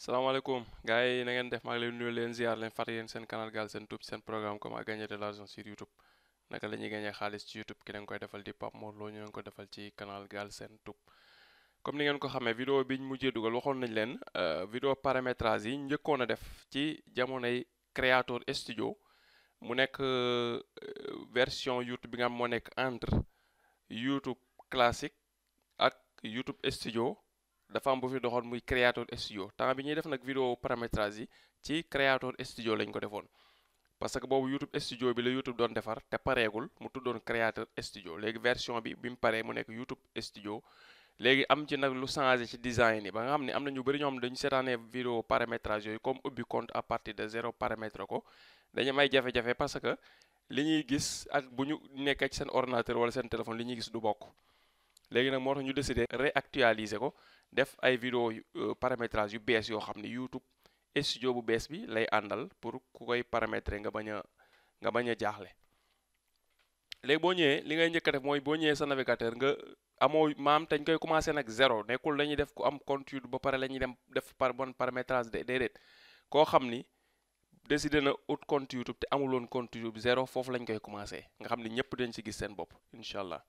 salaamaaleykum gars yi na ngeen def maa ngi leen nuyu leen ziar leen fàttali yéen seen canal Galsen Tube seen programme comment gagner de l'argent sur YouTube naka la ñuy gagner xaalis ci YouTube ki leen koy defal di Pape Mor Lo ñu leen ko defal ci canal Galsen Tube comme ni ngeen ko xamee vidéo bi ñu mujjee dugal waxoon nañ leen vidéo paramétrage yi njëkkoon a def ci jamonoy Creator Studio mu nekk version YouTube bi nga xam moo nekk entre YouTube classique ak YouTube Studio dafa am bu fi doxoon muy Creator Studio temps bi ñuy def nag vidéo paramétrage yi ci Creator Studio lañ ko defoon parce que boobu YouTube Studio bi la YouTube doon defar te pareegul mu tuddoon Creator Studio léegi version bi mu paree mu nekk YouTube Studio léegi am ci nag lu changé ci design yi ba nga xam ne am na ñu bëri ñoo xam ne dañu seetaanee vidéo paramétrage yooyu comme ubbi compte à partir de zéro paramètre ko dañu may jafe-jafe parce que li ñuy gis ak bu ñu nekkee ci seen ordinateur wala seen téléphone li ñuy gis du bokk léegi nag moo tax ñu décidé réactualiser ko def ay vidéo paramétrage yu bees yoo xam ne YouTube Studio bu bees bi lay àndal pour ku koy paramétrer nga bañ a jaaxle léegi boo ñëwee li ngay njëkk a def mooy boo ñëwee sa navigateur nga amoo maam te ñu koy commencé nag zéro nekkul dañuy def ku am compte YouTube ba pare la ñuy dem def paramétrage déedéet koo xam ni décidé na ut compte YouTube te amuloon compte YouTube zéro foofu lañ koy commencé nga xam ni ñëpp dañ ci gis seen bopp incha allah.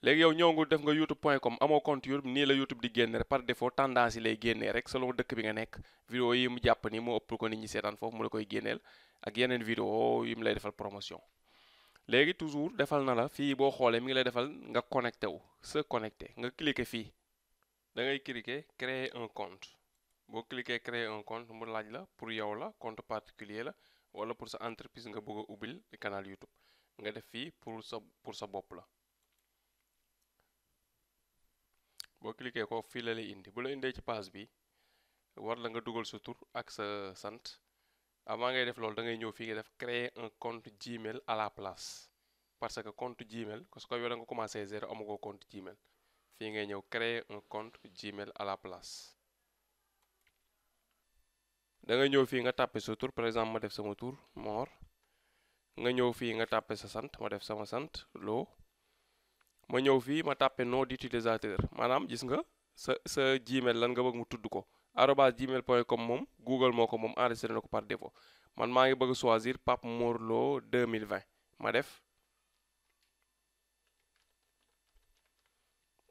léegi yow ñëw nga def nga youtube.com amoo compte YouTube nii la YouTube di génne par défaut tendance yi lay génnee rek selon dëkk bi nga nekk vidéo yi mu jàpp ni moo ëpp ko nit ñi seetaan foofu mu la koy génneel ak yeneen vidéo yi mu lay defal promotion léegi toujours defal na la fii boo xoolee mi ngi lay defal nga connecté wu se connecté nga cliquer fii da ngay cliquer créer un compte boo cliquer créer un compte mu laaj la pour yow la compte particulier la wala pour sa entreprise nga bëgg a ubbil canal YouTube nga def fii pour sa bopp la boo cliquer ko fii la lay indi bu la indee ci page bi war la nga dugal sa tur ak sa sant avant ngay def loolu da ngay ñëw fii nga def créer un compte Gmail à la place parce que compte Gmail parce que yow da nga commencé zéro amagoo compte Gmail fii ngay ñëw créer un compte Gmail à la place da nga ñëw fii nga tàppe sa tur par exemple ma def sama tur Mor nga ñëw fii nga tàppe sa sant ma def sama sant Lo ma ñëw fii ma tàppe nom d'utilisateur maanaam gis nga sa Gmail lan nga bëgg mu tudd ko @gmail.com moom Google moo ko moom enregistré na ko par défaut man maa ngi bëgg choisir Pape Mor Lo 2020 ma def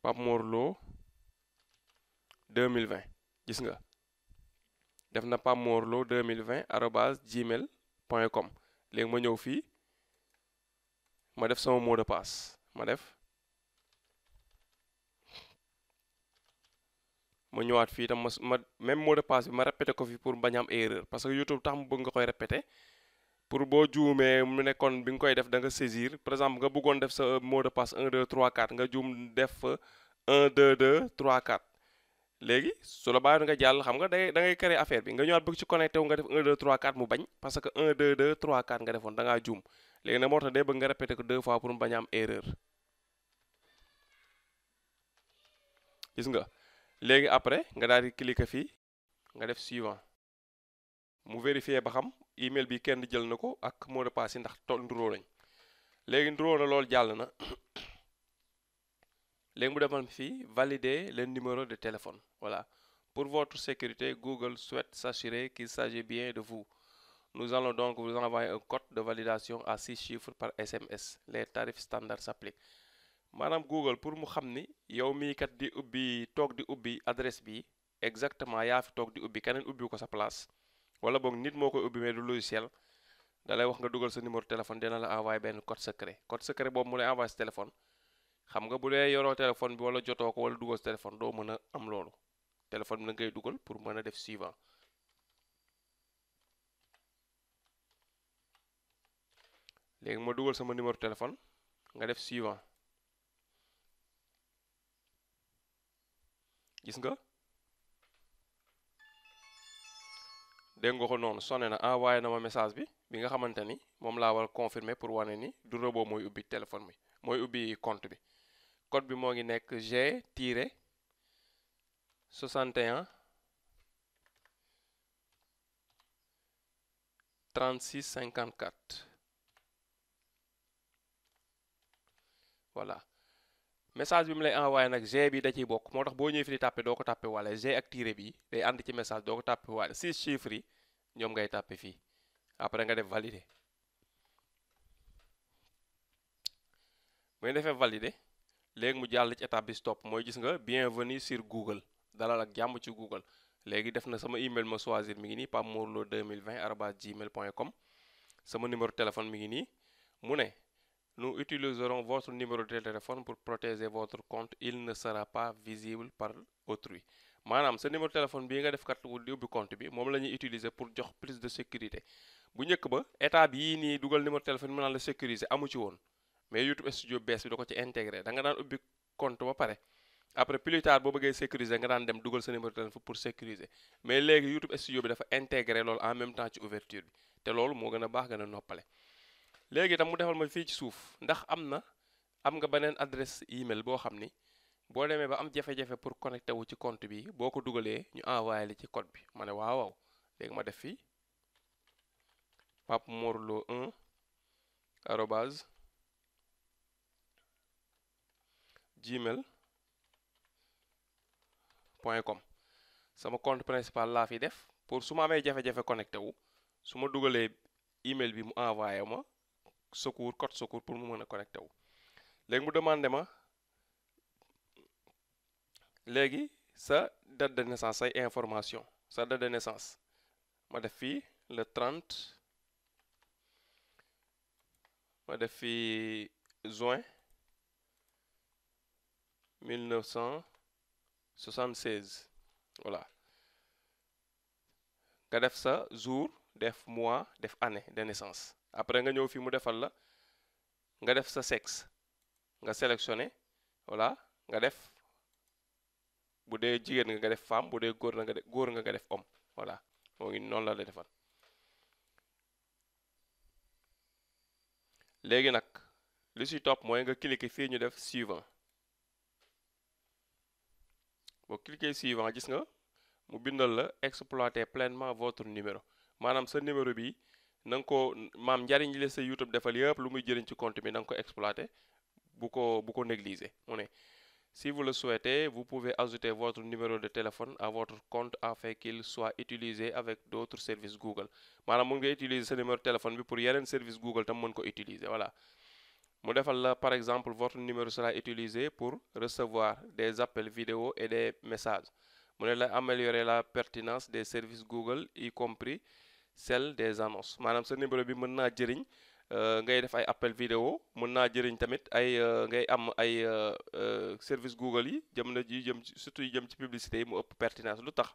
Pape Mor Lo 2020 gis nga def na Pape Mor Lo 2020 @gmail.com léegi ma ñëw fii ma def sama mot de passe ma ñëwaat fii tam ma même mot de passe bi ma répété ko fi pour bañ am erreur parce que YouTube tax mu bëgg nga koy répété pour boo juumee mu nekkoon bi nga koy def da nga saisir par exemple nga bëggoon def sa mot de passe 1 2 3 4 nga juum def fa 1 2 2 3 4 léegi su la bàyyi nga jàll xam nga da ngay créer affaire bi nga ñëwaat bëgg ci connecté wu nga def 1 2 3 4 mu bañ parce que 1 2 2 3 4 nga defoon da ngaa juum léegi nag moo tax day bëgg nga répété ko 2 fois pour mu bañ a am erreur gis nga. léegi après nga daal di cliquer fii nga def suivant mu vérifier ba xam email bi kenn jël na ko ak mot de passe yi ndax nduróo lañ léegi nduróo na loolu jàll na léegi mu defal fii valider le numéro de téléphone voilà pour votre sécurité Google souhaite s'assurer qu'il s'agit bien de vous nous allons donc vous envoyer un code de validation à 6 chiffres par SMS les tarifs standards s'appliquent maanaam Google pour mu xam ni yow mii kat toog di ubbi adresse bi exactement yaa fi toog di ubbi keneen ubbi ko sa place wala boog nit moo koy ubbi mais du logiciel da lay wax nga dugal sa numéro téléphone dina la envoyé benn code secret boobu mu lay envoyé sa téléphone xam nga bu dee yoroo téléphone bi wala jotoo ko wala dugal sa téléphone doo mën a am loolu téléphone bi na ngay dugal pour mën a def suivant léegi ma dugal sama numéro téléphone nga def suivant gis nga dégg nga ko noonu sonné na envoyé na ma message bi nga xamante ni moom laa war a confirmer pour wane ni du robot mooy ubbi téléphone bi mooy ubbi compte bi code bi moo ngi nekk G-61 36 54 voilà message bi mu lay envoyé nag G bi da ciy bokk moo tax boo ñëwee fi di tàppe doo ko tàppe waale G ak tiré bi day ànd ci message doo ko tàppe waale 6 chiffres yi ñoom ngay tàppe fii après nga def valider bu ñu defee valider léegi mu jàll ci étape bi stop mooy gis nga bienvenue sur Google dalal ak jàmm ci Google léegi def na sama email ma choisir mi ngi nii papemorlo2020@gmail.com sama numéro téléphone mi ngi nii mu ne nous utiliserons votre numéro de téléphone pour protéger votre compte il ne sera pas visible par autrui maanaam sa numéro téléphone bii nga def kat di ubbi compte bi moom la ñuy utiliser pour jox plus de sécurité bu njëkk ba étape yii nii dugal numéro téléphone mu naan la sécuriser amu ci woon mais YouTube Studio bees bi da ko ci intégré da nga daan ubbi compte ba pare après plus tard boo bëggee sécuriser nga daan dem dugal sa numéro téléphone pour sécuriser mais léegi YouTube Studio bi dafa intégré loolu en même temps ci ouverture bi te loolu moo gën a baax gën a noppale léegi itam mu defal ma fii ci suuf ndax am nga beneen adresse email boo xam ni boo demee ba am jafe-jafe pour connecté wu ci compte bi boo ko dugalee ñu envoyé li ci code bi ma ne waaw léegi ma def fii papemorlo1 arobase gmail.com sama compte principal laa fi def pour su ma amee jafe-jafe connecté wu su ma dugalee email bi mu envoyé ma code secours pour mu mën a connecté wu léegi mu demandé ma léegi sa date de naissance say information sa date de naissance ma def fii le 30 ma def fii juin 1976 voilà nga def sa jour def mois def année de naissance après nga ñëw fii mu defal la nga def sa sexe nga sélectionné voilà nga def bu dee jigéen nga def femme bu dee góor nga def homme voilà moo ngi noonu la defal léegi nag li ci topp mooy nga cliquer fii ñu def suivant boo cliquer suivant gis nga mu bindal la exploiter pleinement votre numéro maanaam sa numéro bi na nga ko njariñ li la sa YouTube defal yëpp lu muy jëriñ ci compte bi na nga ko exploiter bu ko négliger mu ne si vous le souhaitez vous pouvez ajouter votre numéro de téléphone à votre compte afin qu'il soit utilisé avec d'autres services Google maanaam mun nga utiliser sa numéro de téléphone bi pour yeneen service Google tam mën ko utiliser voilà mu defal la par exemple votre numéro sera utilisé pour recevoir des appels vidéo et des messages mu ne la améliorer la pertinence des services Google y compris celle des annonces maanaam sa numéro bi mën naa jëriñ ngay def ay appel vidéo mën naa jëriñ tamit ay ngay am ay service Google yi surtout yi jëm ci publicité yi mu ëpp pertinence lu tax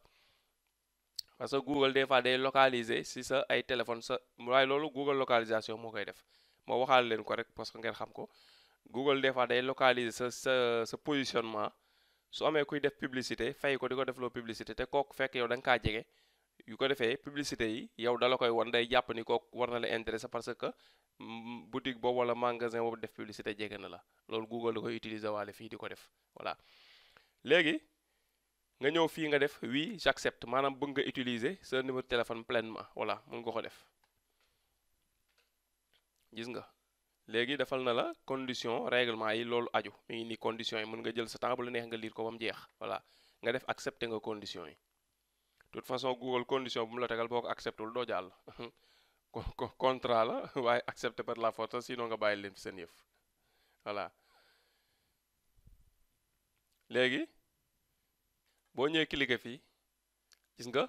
parce que Google des fois day localiser si sa ay téléphone waaye loolu Google localisation moo koy def moo waxaal leen ko rek parce que ngeen xam ko Google des fois day localiser sa positionnement su amee kuy def publicité fay ko di ko defloo publicité te kooku fekk yow da nga kaa jege yu ko defee publicité yi yow dala koy won day jàpp ni kooku war na la intéressé parce que boutique boobu wala magasin boobu def publicité jege na la loolu Google da koy utiliser waale fii di ko def voilà léegi nga ñëw fii nga def oui j'accepte maanaam bëgg nga utiliser sa numéro de téléphone pleinement voilà mën nga ko def gis nga léegi defal na la condition règlement yi loolu aju mi ngi ni conditions yi mën nga jël sa temps bu la neex nga lire ko ba mu jeex voilà nga def accepter nga conditions yi de toute façon Google condition bu mu la tegal boo ko accepté wul doo jàll contrat la waaye accepté par la force sinon nga bàyyi leen fi seen yëf voilà léegi boo ñëwee cliquer fii gis nga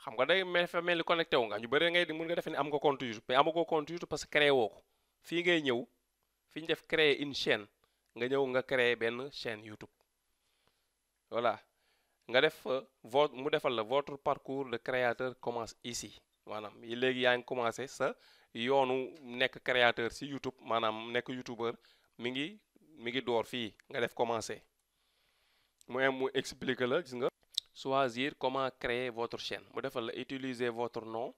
xam nga day mel ni connecté wu nga ñu bëri ngay mën nga defe ni am nga compte YouTube mais amagoo compte YouTube parce que créé woo ko fii ngay ñëw fi ñu def créer une chaîne nga ñëw nga créer benn chaîne YouTube voilà nga def mu defal la votre parcours de créateur commence ici maanaam léegi yaa ngi commencé sa yoonu nekk créateur si YouTube maanaam nekk youtubeur mi ngi door fii nga def commencé mu expliquer la gis nga choisir comment créer votre chaîne mu defal la utiliser votre nom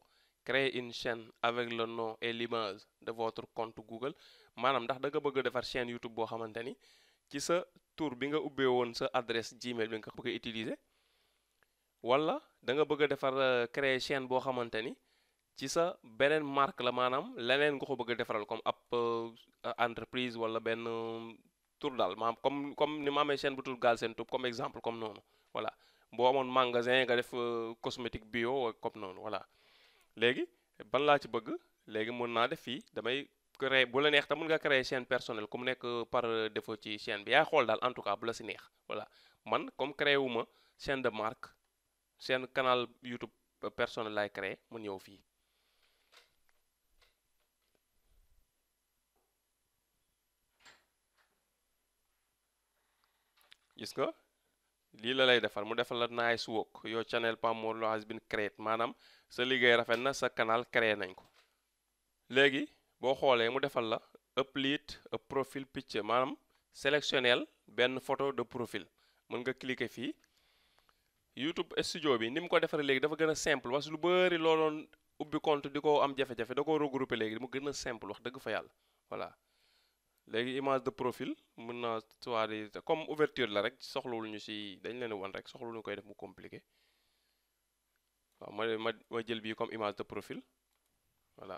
créer une chaîne avec le nom et l'image de votre compte Google maanaam ndax da nga bëgg a defar chaîne YouTube boo xamante ni ci sa tour bi nga ubbee woon sa adresse Gmail bi nga bëgg a utiliser wala da nga bëgg a defar créer chaîne boo xamante ni ci sa beneen marque la maanaam leneen nga ko bëgg a defaral comme ab entreprise wala benn tur daal maam comme ni ma amee chaîne bu tudd Galsen Tube comme exemple comme noonu voilà boo amoon magasin nga def cosmétique bio comme noonu voilà léegi ban laa ci bëgg léegi mën naa def fii damay créer bu la neex te mën nga créer chaîne personnelle ku mu nekk par défaut ci chaîne bi yaay xool daal en tout cas bu la si neex voilà man comme créé wu ma chaîne de marque chaîne canal YouTube personnel laay créé mu ñëw fii gis nga lii la lay defal mu defal la nice work your channel Pape Mor Lo has been created maanaam sa liggéey rafet na sa canal créé nañ ko léegi boo xoolee mu defal la upload a profile picture maanaam sélectionnel benn photo de profil mën nga cliquer fii YouTube studio bi ni mu ko defaree léegi dafa gën a simple parce que lu bëri loo doon ubbi compte di ko am jafe-jafe da koo regrouper léegi mu gën a simple wax dëgg fa yàlla voilà léegi image de profil mën naa soit comme ouverture la rek soxlawul ñu si dañ leen wan rek soxlawul ñu koy def mu compliqué waaw ma jël bii comme image de profil voilà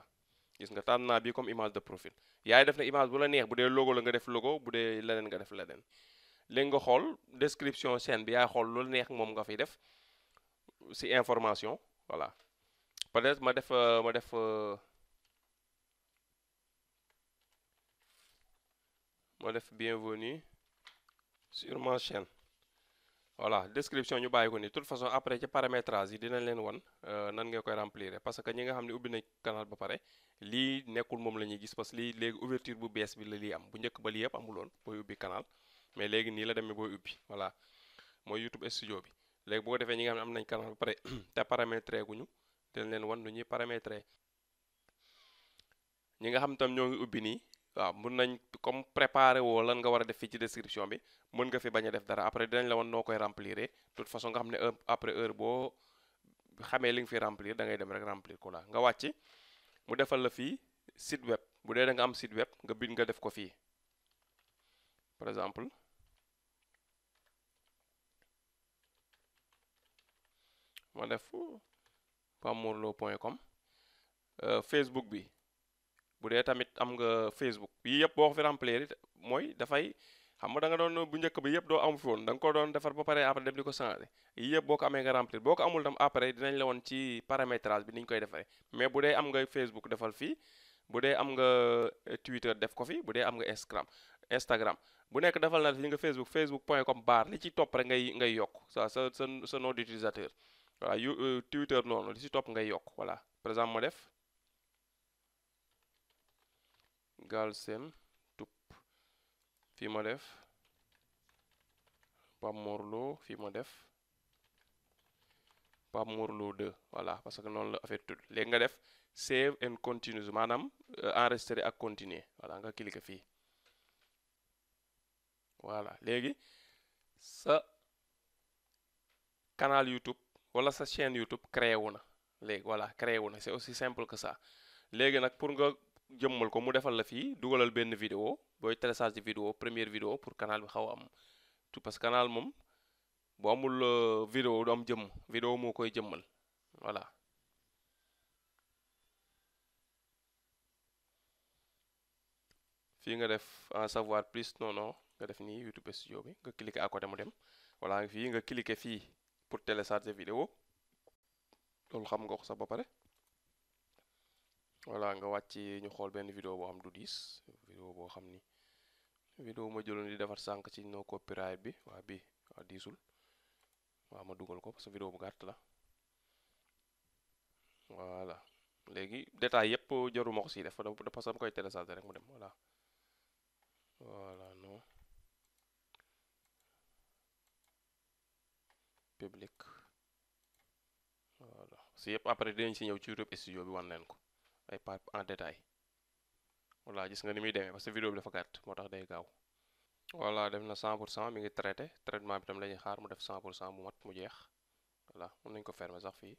gis nga tànn naa bii comme image de profil yaay def na image bu la neex bu dee logo la nga def logo bu dee leneen nga def leneen léegi nga xool description chaîne bi yaay xool lu la neex moom nga fiy def si information voilà peut-être ma def bienvenue sur ma chaîne voilà description ñu bàyyi ko ni de toute façon après ci paramétrage yi dinañ leen won nan nga koy remplir parce que ñi nga xam ne ubbi nañ canal ba pare lii nekkul moom la ñuy gis parce que lii léegi ouverture bu bees bi la lii am bu njëkk ba lii yëpp amuloon booy ubbi canal mais léegi nii la demee booy ubbi voilà mooy YouTube studio bi léegi boo defee ñi nga xam ne am nañ canal ba pare te paramétré guñu dinañ leen wan nu ñuy paramétré ñi nga xam tam ñoo ngi ubbi nii waaw mun nañ comme préparé woo lan nga war a def fii ci description bi mën nga fi bañ a def dara après dinañ la woon noo koy remplir de toute façon nga xam ne après heure boo xamee li nga fi remplir da ngay dem rek remplir ko la nga wàcc mu defal la fii site web bu dee da nga am site web nga bind nga def ko fii par exemple ma def pamorlo.com Facebook bi bu dee tamit am nga Facebook yii yëpp boo ko fi remplir mooy dafay xam nga da nga doon bu njëkk bi yëpp doo amu fi woon da nga ko doon defar ba pare après dem di ko changer yii yëpp boo ko amee nga remplir boo ko amul tam après dinañ la woon ci paramétrage bi ni ñu koy defee mais bu dee am nga Facebook defal fii bu dee am nga Twitter def ko fi bu dee am nga Instagram bu nekk defal na fi nga facebook.com li ci topp rek ngay yokk sa nom d'utilisateur voilà Twitter noonu li ci topp ngay yokk voilà par exemple ma def Galsen Tube fii ma def Pape Mor Lo fii ma def Pape Mor Lo 2 voilà parce que noonu la affaire tudd léegi nga def save and continue maanaam enregistrer ak continuer voilà nga cliquer fii voilà léegi sa canal YouTube wala sa chaîne YouTube créé wu na léegi voilà créé wu na c'est aussi simple que ça léegi nag pour nga jëmmal ko mu defal la fii dugalal benn vidéo booy télécharger vidéo première vidéo pour canal bi xaw a am tout parce que canal moom bu amul vidéo du am jëmm vidéo moo koy jëmmal voilà fii nga def en savoir plus non nga def nii YouTube studio bi nga cliquer à côté mu dem voilà fii nga cliquer fii pour télécharger vidéo loolu xam nga ko sax ba pare voilà nga wàcc ñu xool benn vidéo boo xam du diis vidéo boo xam ni vidéo ma jëloon di defar sànq ci no copyright bi waa diisul waaw ma dugal ko parce que vidéo bu gàtt la voilà léegi détail yëpp jaruma ko si def parce que dama koy télécharger rek mu dem voilà non public voilà si yëpp après dinañ si ñëw ci YouTube studio bi wan leen ko ay part en détail voilà gis nga ni muy demee parce que vidéo bi dafa gàtt moo tax day gaaw voilà def na 100% mi ngi traité traitement bi tam la ñuy xaar mu def 100% mu mat mu jeex voilà mën nañu ko fermer sax fii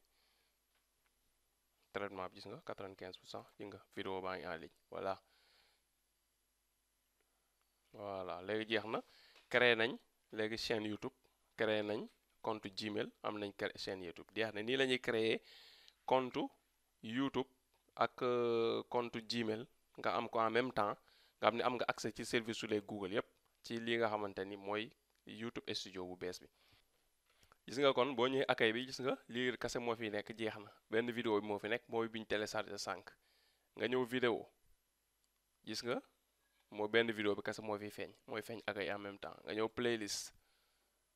traitement bi gis nga 95% gis nga vidéo baa ngi en ligne voilà léegi jeex na créé nañ léegi chaîne YouTube créé nañ compte Gmail am nañ chaîne YouTube jeex na nii la ñuy créer compte YouTube ak compte Gmail nga am ko en même temps nga xam ne am nga accès ci service su les Google yëpp ci li nga xamante ni mooy YouTube studio bu bees bi. gis nga kon boo ñëwee accueil bi gis nga lii kase moo fi nekk jeex na benn vidéo bi moo fi nekk mooy bi ñu téléchargé sànq nga ñëw vidéo gis nga moo benn vidéo bi kase moo fi feeñ mooy feeñ accueil en même temps nga ñëw playlist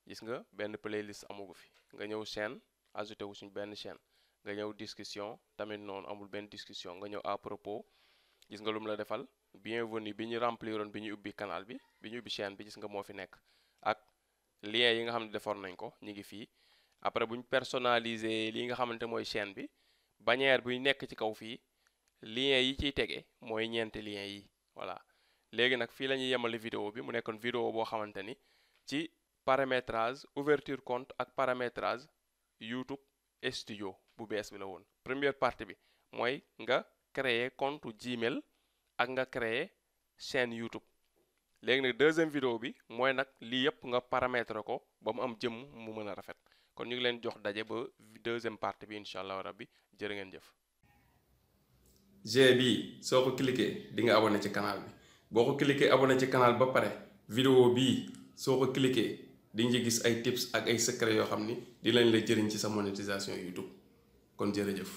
gis nga benn playlist amugu fi nga ñëw chaîne ajouté wu suñ benn chaîne nga ñëw discussion tamit noonu amul benn discussion nga ñëw à propos gis nga lu mu la defal bienvenue bi ñu rempliroon bi ñu ubbi canal bi ñu ubbi chaîne bi gis nga moo fi nekk ak lien yi nga xam ne defoon nañ ko ñu ngi fii après bu ñu personnaliser lii nga xamante mooy chaîne bi bannière buy nekk ci kaw fii lien yi ciy tege mooy ñeenti lien yi voilà léegi nag fii la ñuy yemale vidéo bi mu nekkoon vidéo boo xamante ni ci paramétrage ouverture compte ak paramétrage YouTube studio bu bees bi la woon première partie bi mooy nga créer compte Gmail ak nga créer chaîne YouTube léegi nag deuxième vidéo bi mooy nag lii yëpp nga paramétrer ko ba mu am jëmm mu mën a rafet kon ñu ngi leen jox daje ba deuxième partie bi incha allah rabbi jërë ngeen jëf. G bii soo ko cliquer di nga abonné ci canal bi boo ko cliquer abonné ci canal ba pare vidéo bii soo ko cliquer di nga gis ay tips ak ay secret yoo xam ni di lañ la jëriñ ci sa monétisation YouTube kon jërëjëf.